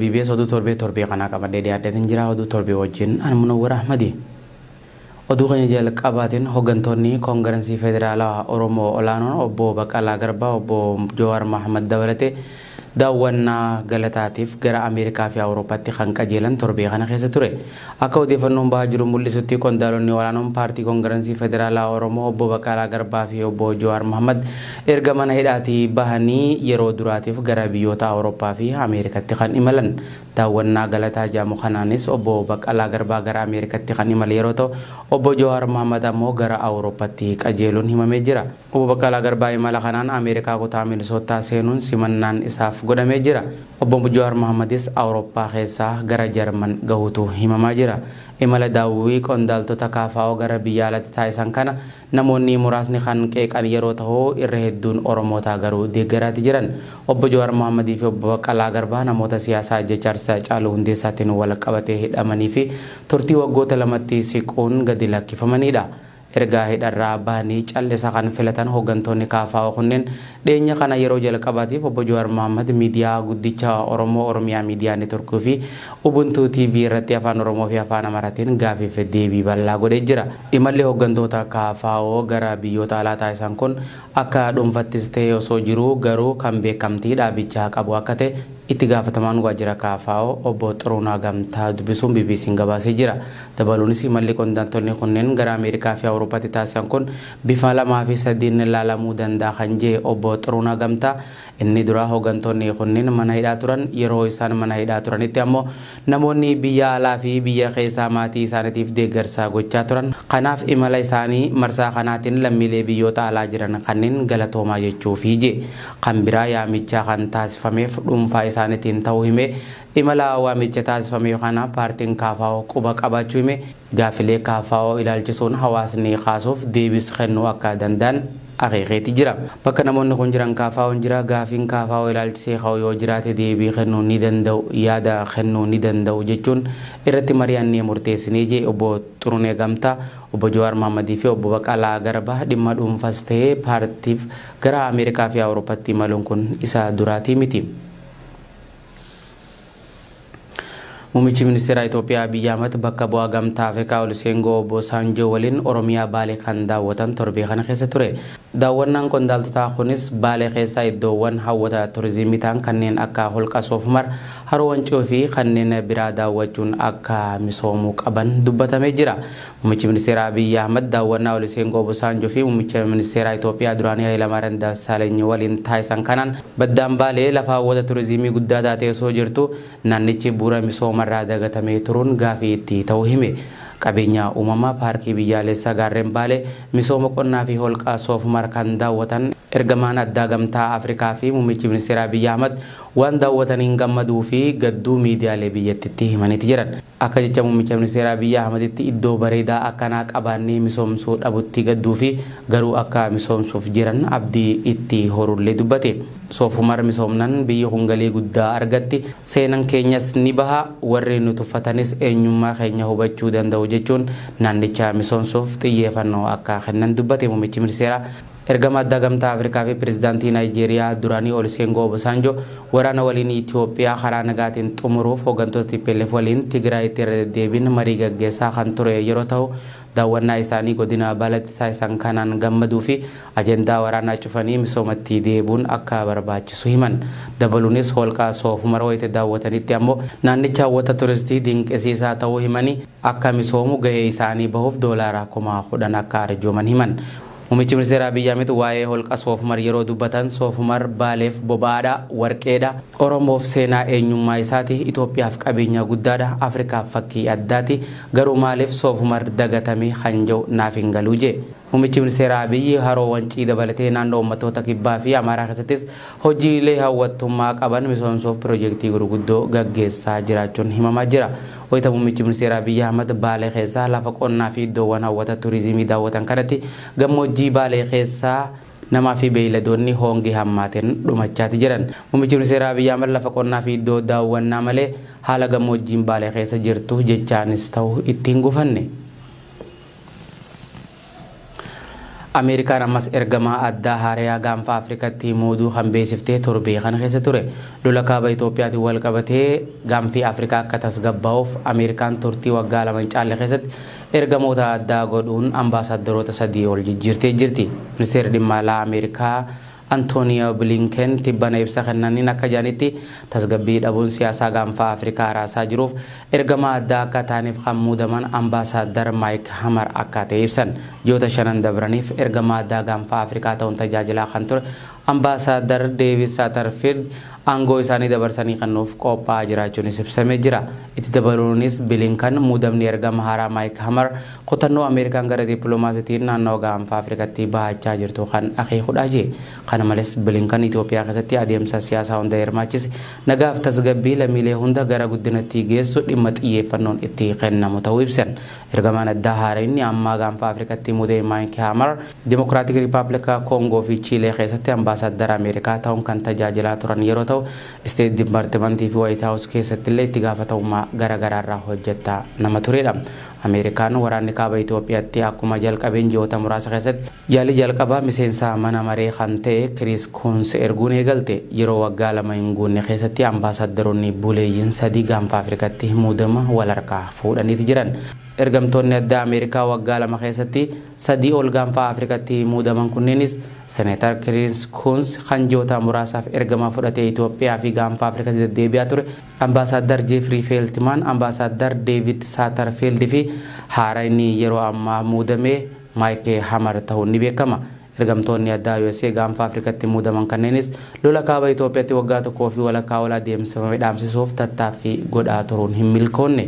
BBS oduu torbee torbee kanaa qabadhee dhiyaadheetiin jira. Oduu torbee wajjin ani Munawwar Ahmadi. Oduu keenya jalqabaatiin hooggantoonni Koongirensii Federaalawaa Oromoo olaanoon obbo Baqqalaa Garbaa, obbo Jawaar Mohammad dabalatee daawwannaa galataatiif gara Ameerikaa fi Awurooppaatti kan qajeelan torbee kana keessa ture. Akka odeeffannoon bahaa jiru mul'isutti qondaalonni olaanoon paartii Koongirensii Federaalawaa Oromoo obbo Baqqalaa Garbaa fi obbo Jawaar Mohammad erga mana hidhaatii bahanii yeroo duraatiif gara biyyoota Awurooppaa fi Ameerikatti kan imalan. Daawwannaa galataa jedhamu kanaanis obbo Baqqalaa Garbaa gara Ameerikatti kan imale yeroo ta'u, obbo Jawaar Mohammad ammoo gara Awurooppatti qajeeluun himamee jira. Obbo Baqqalaa Garbaa imala kanaan Ameerikaa kutaa Minisoottaa seenuun simannaan isaaf godhamee jira. Obbo Jawaar Mohammadis Awurooppaa keessaa gara Jarman gahuutu himamaa jira. Imala daawwii qondaaltota KFO gara biyya alatti taasisan kana Namoonni muraasni kan qeeqan yeroo tahu irra hedduun Oromootaa garuu deeggaraati jiran. Obbo Jawaar Mohammadii fi Obbo Baqqalaa Garbaa namoota siyaasaa ajjeechaa Artist Hacaaluu Hundeessaatiin wal qabatee hidhamanii fi turtii waggoota lamatti siquun gadi lakkifamaniidha. Erga hidharraa bahanii callisa kan filatan hooggantoonni KFO kunneen dhiyeenya kana yeroo jalqabaatiif Obbo Jawaar Mohaammad miidiyaa guddicha Oromoo Oromiyaa Miidiyaa Network fi Ubuntu TV irratti Afaan Oromoo fi Afaan Amaraatiin gaafiif deebii bal'aa godhee jira. Imalli hooggantoota KFO gara biyyoota alaa taasisan kun akka dhuunfattis ta'ee osoo jiruu garuu kan beekamtii dhaabichaa qabu akka ta'e itti gaafatamaan waajjira KFO Obbo Xurunaa Gamtaa dubbisuun BBCn gabaasee jira. Dabaluunis imalli qondaaltonni kunneen gara Ameerikaa fi Awurooppaatti taasisan kun bifa lamaa fi sadiin laalamuu danda'a kan je'e Obbo Xurunaa Gamtaa, inni duraa hoogantoonni kunniin mana hidhaa turan, yeroo isaan mana hidhaa turanitti ammoo namoonni biyya alaa fi biyya keessaa maatii isaanitiif deeggarsa gochaa turan. Kanaaf imala isaanii marsaa kanaatiin lammiilee biyyoota alaa jiran kanneen galatoomaa jechuufi je'e. Kan biraa yaamicha kan taasifameef dhuunfaa isaanitiin ta'uu himee, Imala waamicha taasifameef kana paartiin KFO quba qabaachuu hime. Gaaffilee KFO ilaalchisuun hawaasni kaasuuf deebiis kennuu akka danda'an akeekeeti jira. Bakka namoonni kun jiran KFOn jira. Gaaffiin KFO ilaalchisee ka'u yoo jiraate deebii kennuu ni danda'u, yaada kennuu ni danda'u jechuun irratti mari'annee murteessinee jee Obbo Xurunee Gamtaa. Obbo Jawaar Mohammadii fi Obbo Baqalaa Garbaa dhimma dhuunfas ta'ee paartiif gara Ameerikaa fi Awurooppaatti imaluun kun isa duraatii miti. Muummichi Ministeeraa Itoophiyaa Abiy Ahmad bakka bu'aa Gamtaa Afrikaa Oluseengoo Obosaanjoo waliin Oromiyaa Baalee kan daawwatan torbee kana keessa ture. Daawwannaan qondaaltotaa kunis Baalee keessa iddoowwan hawwata turizimii ta'an kanneen akka Holqa Soofumar, Haroo Wancoo fi kanneen biraa daawwachuun akka misoomuu qaban dubbatamee jira. Muummichi Ministeeraa Abiy Ahmad daawwannaa Oluseengoo Obosaanjoo fi Muummicha Ministeeraa Itoophiyaa duraanii Hayilamaariyaam Dassaaleny waliin taasisan kanaan baddaan Baalee lafa hawwata turizimii guddaa taatee osoo jirtuu naannichi bu'uura misoomarraa dagatamee turuun gaafii itti ta'uu hime. Qabeenya uumamaa Paarkii Biyyaalessaa Gaarreen Baalee, misooma qonnaa fi holqa Soofumar kan daawwatan ergamaan addaa Gamtaa Afrikaa fi Muummichi Ministeeraa Abiy Ahmad waan daawwataniin gammaduu fi gadduu miidiyaalee biyyattitti himaniiti jiran. Akka jecha Muummicha Ministeeraa Abiyyi Ahmaditti iddoo bareedaa akkanaa qabaannee misoomsuu dhabutti gadduu fi garuu akka misoomsuuf jiran abdii itti horullee dubbate. Soofumar misoomnan biyyi kun galii guddaa argatti, seenan keenyas ni baha, warri nu tuffatanis eenyummaa keenya hubachuu danda'u jechuun naannicha misoomsuuf xiyyeefannoo akka kennan dubbate Muummichi Ministeeraa. Ergama addaa Gamtaa Afrikaa fi Pirezidaantii Naayijeeriyaa duraanii Oluseengoo Obosaanjoo waraana waliinii Itoophiyaa karaa nagaatiin xumuruuf hoggantoota tplf waliin Tigraayitti irra deddeebiin marii gaggeessaa kan ture yeroo tahu daawwannaa isaanii godina Baaletti taasisan kanaan gammaduu fi ajandaa waraanaa cufanii misoomatti deebuun akka barbaachisu himan. Dabaluunis holqa Soofumar wayita daawwatanitti ammoo naannicha hawwata turistii dinqisiisaa ta'uu himanii akka misoomu gahee isaanii bahuuf doolaara 10,000 akka arjooman himan. Muummichi Ministeeraa Abiy Ahmed waa'ee holqa Soofumar yeroo dubbatan Soofumar Baaleef boba'aadha, warqeedha, Oromoof seenaa eenyummaa isaati, Itoophiyaaf qabeenya guddaadha, Afrikaaf fakkii addaati, garuu maaliif Soofumar dagatame kan jedhu naaf hin galu jee. Muummichi Ministeeraa Abiy Haroo Wancii dabalatee naannoo Uummattoota Kibbaa fi Amaaraa keessattis hojiilee hawwattummaa qaban misoomsuuf piroojektii gurguddoo gaggeessaa jiraachuun himamaa jira. Wayita Muummichi Ministeeraa Abiy Ahmad Baalee keessaa lafa qonnaa fi iddoowwan hawwata turizimii daawwatan kanatti gammoojjii Baalee keessaa namaa fi beeyladoonni hoongee hammaateen dhumachaati jiran. Muummichi Ministeeraa Abiy Ahmad lafa qonnaa fi iddoo daawwannaa malee haala gammoojjiin Baalee keessa jirtu jechaanis ta'u itti hin gufanne. Ameerikaan ammas ergamaa addaa haarayaa Gaanfa Afrikatti muuduu kan beeksiftee torbee kana keessa ture. Lola kaaba Itoophiyaatiin wal qabatee gaanfi Afrikaa akka tasgabbaa'uuf Ameerikaan turtii waggaa 2 hin caalle keessatti ergamoota addaa godhuun ambaasaaddaroota 3 ol jijjiirtee jirti. Ministeerri Dhimma Alaa Ameerikaa Antooniyoo Biliinken tibbana ibsa kennaniin akka jedhanitti, tasgabbii dhabuun siyaasaa Gaanfa Afrikaa raasaa jiruuf ergamaa addaa akka ta'aniif kan muudaman Ambaasaaddar Maayik Hamar akka ta'e ibsan. Ji'oota shanan dabraniif ergamaa addaa Gaanfa Afrikaa ta'uun tajaajilaa kan ture Ambaasaaddar Deevid Saatarfiild aangoo isaanii dabarsanii kennuuf qophaa'aa jiraachuunis ibsamee jira. Itti dabaluunis Bilinkan muudamni ergama haaraa Maayik Hamar Kutannoo Ameerikaan gara dippilomaasitiin naannawa Gaanfa Afrikatti bahachaa jirtu kan akeekudha jee. Kana malees Bilinkan Itoophiyaa keessatti adeemsa siyaasaa hunda hirmaachise, nagaaf tasgabbii lammiilee hunda gara guddinatti geessu dhimma xiyyeeffannoon itti kennamu ta'uu ibsan. Ergamaan addaa haarayni ammaa Gaanfa Afrikatti mudame Maayik Haamar, Dimokiraatik Rippaablika Koongoo fi Chiilee keessatti Ambaasaaddara Ameerikaa ta'uun kan tajaajilaa turan yeroo ta'u, Isteet Dippaartimantii fi Waayit Haawus keessattillee itti gaafatamummaa garagaraarra hojjettaa nama turedha. Ameerikaan waraanni Kaaba Itoophiyaatti akkuma jalqabeen ji'oota muraasa keessatti yaalii jalqabaa miseensa mana maree kan ta'e Kiriis Kuuns erguun eegalte. Yeroo waggaa 2 hin guunne keessatti ambaasaaddaroonni buleeyyiin 3 Gaanfa Afrikatti muudama wal harkaa fuudhaniiti jiran. Ergamtoonni addaa Ameerikaa waggaa 2 keessatti 3 ol Gaanfa Afrikatti muudaman kunneenis Seneetar Kiriis Kuuns kan ji'oota muraasaaf ergama fudhatee Itoophiyaa fi Gaanfa Afrikatti deddeebi'aa ture, Ambaasaaddar Jeefrii Feeltimaan, Ambaasaaddar Deevid Saatarfiild fi haarayni yeroo ammaa muudame Maayik Hamar tahuun ni beekama. Ergamtoonni addaa usa Gaanfa Afrikatti muudaman kanneenis lola Kaaba Itoophiyatti waggaa tokkoo fi walakkaa ol adeemsifame dhaamsisuuf tattaaffii godhaa turuun hin milkoonne.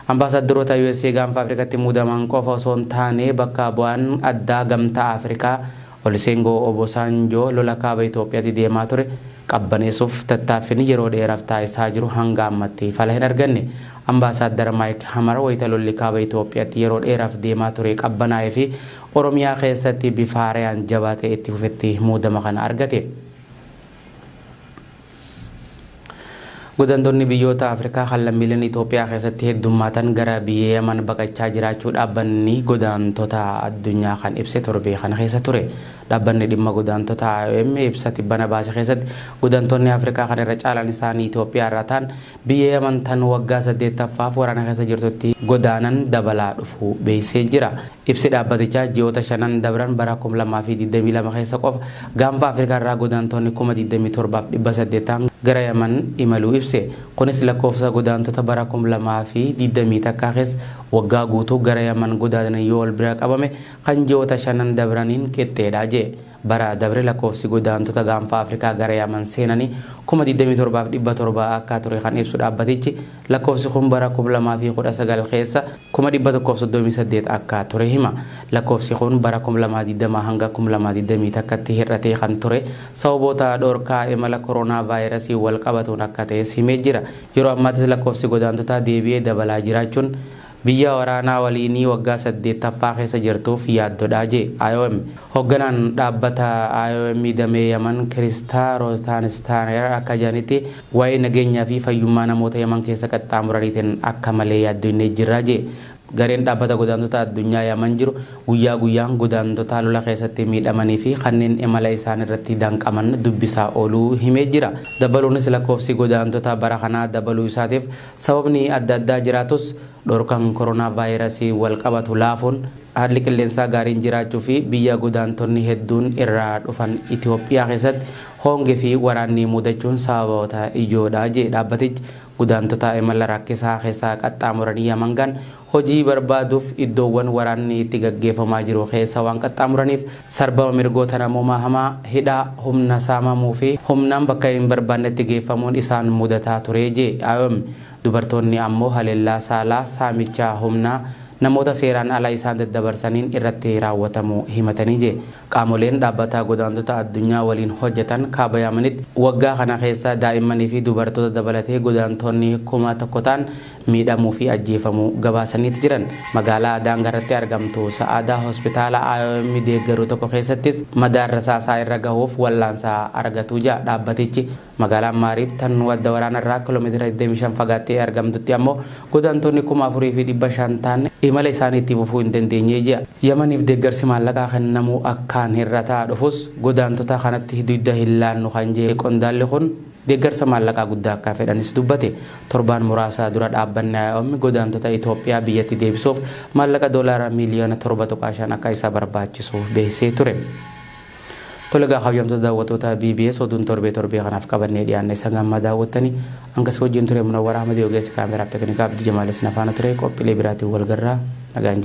Ambaasaaddaroota usa Gaanfa Afrikatti muudaman qofa osoo hin taane bakka bu'aan addaa Gamtaa Afrikaa Oluseengoo Obosaanjoo lola Kaaba Itoophiyatti deemaa ture qabbaneessuuf tattaaffin yeroo dheeraaf taasisaa jiru hanga ammatti fala hin arganne. Ambaasaaddar Maayik Hamar wayita lolli Kaaba Itoophiyatti yeroo dheeraaf deemaa ture qabbanaa'ee fi Oromiyaa keessatti bifa haarayaan jabaatee itti fufetti muudama kana argate. Godantonni biyyoota Afrikaa kan lammiileen Itoophiyaa keessatti heddummaatan gara biyya Yaman baqachaa jiraachuu dhaabbanni godaantota addunyaa kan ibse torbee kana keessa ture. Dhaabbanni dhimma godaantota IOM ibsa tibbana baase keessatti godaantonni Afrikaa kan irra caalaan isaanii Itoophiyaa irraa ta'an biyya Yaman tan waggaa 8ffaaf waraana keessa jirtutti godaanan dabalaa dhufuu beeksisee jira. Ibsi dhaabbatichaa ji'oota shanan dabran bara 2022 keessa qofa Gaanfa Afrikaa irraa godaantonni 27,800 ta'an gara Yaman imaluu ibse. Kunis lakkoofsa godaantota bara 2021 keessa waggaa guutuu gara Yaman godaananii yoo wal bira qabame kan ji'oota shanan dabraniin qixxeedha je'e. Bara dabre lakkoofsi godaantota Gaanfa Afrikaa gara Yaman seenanii 27,700 akka ture kan ibsu dhaabbatichi, lakkoofsi kun bara 2019 keessa 138,000 akka ture hima. Lakkoofsi kun bara 2020 hanga 2021tti hir'atee kan ture sababoota dhorkaa imala koronaavaayirasiin walqabatuun akka ta'es himee jira. Yeroo ammaattis lakkoofsi godaantotaa deebi'ee dabalaa jiraachuun Biyya waraanaa waliinii waggaa 8ffaa keessa jirtuuf yaaddodha jee IOM. Hogganaan dhaabbata IOM damee Yaman Kiristaa Rootaanistaaneer akka jedhanitti waa'ee nageenyaa fi fayyummaa namoota Yaman keessa qaxxaamuraniitiin akka malee yaaddoynee jirra jee. Gareen dhaabbata godaantota addunyaa Yaman jiru guyyaa guyyaan godaantota lola keessatti miidhamanii fi kanneen imala isaaniirratti danqaman dubbisaa ooluu himee jira. Dabaluunis lakkoofsi godaantota bara kanaa dabaluu isaatiif Sababni adda addaa jiraatus dhorkan koronaavaayirasiin walqabatu laafuun, haalli qilleensaa gaariin jiraachuu fi biyya godaantonni hedduun irraa dhufan Itoophiyaa keessatti hoongee fi waraanni mudachuun sababoota ijoodha jedhe dhaabbatichi. Godaantota imala rakkisaa keessa qaxxaamuranii Yaman gahan hojii barbaaduuf iddoowwan waraanni itti gaggeeffamaa jiru keessa waan qaxxaamuraniif sarbama mirgoota namoomaa hamaa, hidhaa, humna saamamuu fi humnaan bakka hin barbaannetti geeffamuun isaan mudataa ture jee IOM. Dubartoonni ammoo haleellaa saalaa, saamicha humnaa, namoota seeraan ala isaan daddabarsaniin irratti raawwatamuu himatanii jee. Qaamoleen Dhaabbata Godaantota Addunyaa waliin hojjetan Kaaba Yamanitti waggaa kana keessa daa'immanii fi dubartoota dabalatee godaantonni 1,000 ta'an Miidhamuu fi ajjeefamuu gabaasaniiti jiran. Magaalaa daangarratti argamtu Sa'aadaa hospitaala IOM deeggaru tokko keessattis madaan rasaasaa irra gahuuf wallaansa argatu jedha dhaabbatichi. Magaalaan Maariib tan wadda waraanarraa kiiloomeetira 25 fagaattee argamtutti ammoo godaantonni 4,500 ta'an imala isaanii itti fufuu hin dandeenye jedha. Yamaniif deeggarsi maallaqaa kennamuu akkaan hir'ataa dhufus godaantota kanatti dugda hin laannu kan jedhe qondaalli kun, deeggarsa maallaqaa guddaa akka fedhanis dubbate. Torbaan muraasa dura dhaabbanni IOM godaantota Itoophiyaa biyyatti deebisuuf maallaqa doolaara miiliyoona 7.5 akka isa barbaachisu beeksisee ture. Tole egaa kabajamtoota daawwattoota BBS, oduun torbee torbee kanaaf qabannee dhiyaanne isa gammaa daawwattanii hangas wajjin ture Munawwar Ahmad, ogeessi kaameraaf teknikaa Abdii Jamaalis na faana ture. Qophiilee biraatiin wal garraa, nagaan.